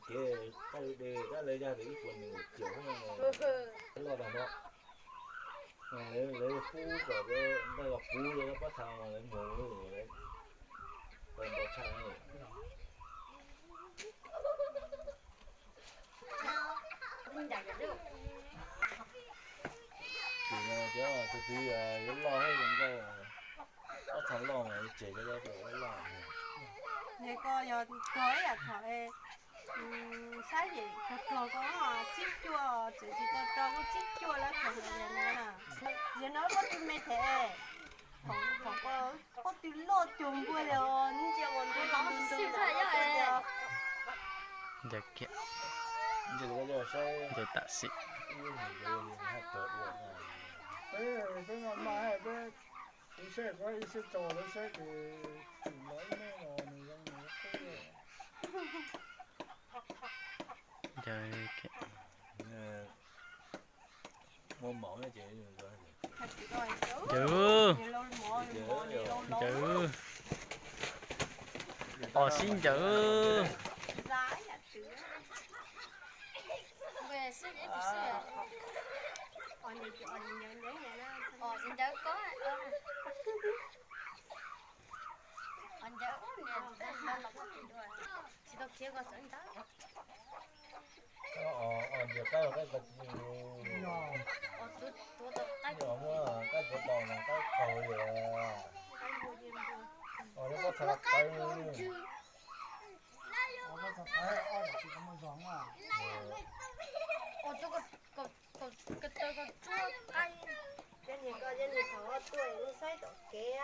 Kev taj de tab lawv yog ib puas nees nkaum caum loj tag no. Lawv pub kom nqaij los puv lawv pob txha lawv mus lawm, tau ntau tshaj. Tim no cov tus twg yuav loj thiab zoo nkauj, pob txha loj mas yuav tseg cov loj. Nws ko yog tuag ib yam thaum saib yem tog tog ko tsib cuaj, tseem tsis tau rau kuj tsib cuaj lawm thaum ntawd na. Yog no pob tw me them, thaum ko pob tw loj cuag npua li os, ntsia ua ntu ntu ntu ntu. Ncaws kiag, ncaws tam sim. Peb, peb maj maj, peb kuv saib koj ib seb tso lawv saib ces tim los ib hnub no nws zoo nws qub. Ncaws, ncaws, ncaws, os sib ncaws. Tsis tau khiav ko txawv ntawd. Ntiav qaib qaib ko tsis yeej lus. Tuav tau qaib, muab qaib tuav tau mas qaib qaug li. Os, lub pob txha qawv. Ko taw ko tsuag qaib. Cov niag ko cov niag thaum tuaj lub saib tom kev.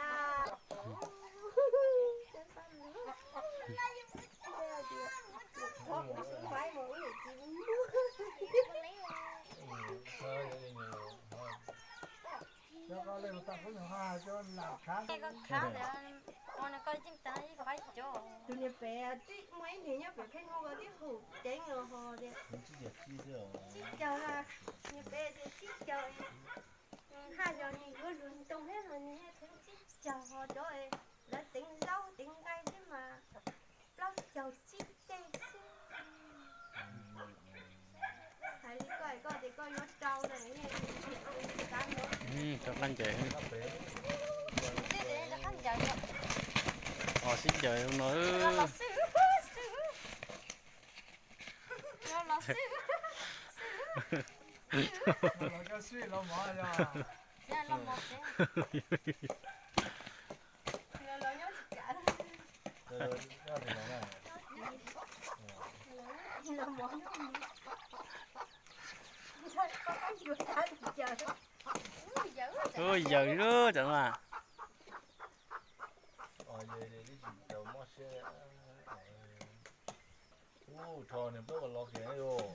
Khav ntawd, o no koj yeej tag ib faib cov. Tus niag pem twb muaj ib niag nyob pem pheej hu ko twb hu ceev los ho tias tsib caug na, niag pem tias tsib caug. Haj yog nws yuav luag ntoo thiab mas nws yeej theej tsib caug ho cov lawv teev zaub teev nqaij thiab mas plaub caug tsib teg xwb. Hais li koj, koj tias koj yuav rau na, rau qab ncaws. Os sib ncaws no. Ua yawg lub cov mas. Ub, rho niag plaub los kiag yog.